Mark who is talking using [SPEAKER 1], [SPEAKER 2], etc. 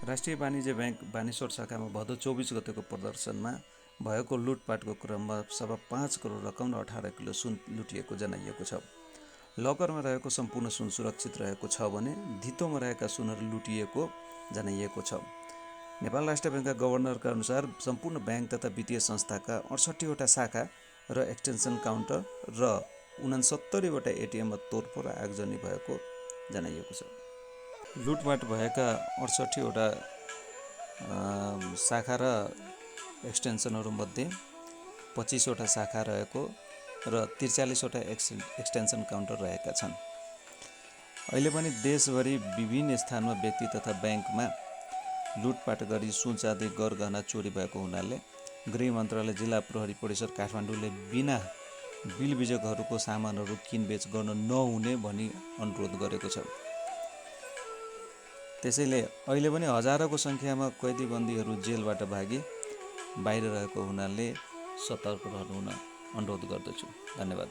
[SPEAKER 1] राष्ट्रिय वाणिज्य ब्याङ्क बानेश्वर शाखामा भदौ 24 गतेको प्रदर्शनमा भएको लुटपाटको क्रममा सभा 5 करोड रकम र 18 किलो सुन लुटिएको जनाइएको छ। लकरमा रहेको सम्पूर्ण सुन सुरक्षित रहेको छ भने धितोमा रहेका सुनहरू लुटिएको जनाइएको छ। नेपाल राष्ट्र ब्याङ्कका गभर्नरका अनुसार सम्पूर्ण ब्याङ्क तथा वित्तीय संस्थाका 68वटा शाखा र एक्सटेन्सन काउन्टर र 69वटा एटिएममा तोडफोड र आगजनी भएको जनाइएको छ। लुटपाट भएका 68वटा शाखा र एक्सटेन्सनहरूमध्ये 25वटा शाखा रहेको र 43वटा एक्सटेन्सन काउन्टर रहेका छन्। अहिले पनि देशभरि विभिन्न स्थानमा व्यक्ति तथा ब्याङ्कमा लुटपाट गरी सुन चाँदी गरगहना चोरी भएको हुनाले गृह मन्त्रालय जिल्ला प्रहरी परिषद काठमाडौँले बिना बिलबिजकहरूको सामानहरू किनबेच गर्न नहुने भनी अनुरोध गरेको छ। त्यसैले अहिले पनि हजारौंको सङ्ख्यामा कैदीबन्दीहरू जेलबाट भागी बाहिर रहेको हुनाले सतर्क रहनुहुन अनुरोध गर्दछु। धन्यवाद।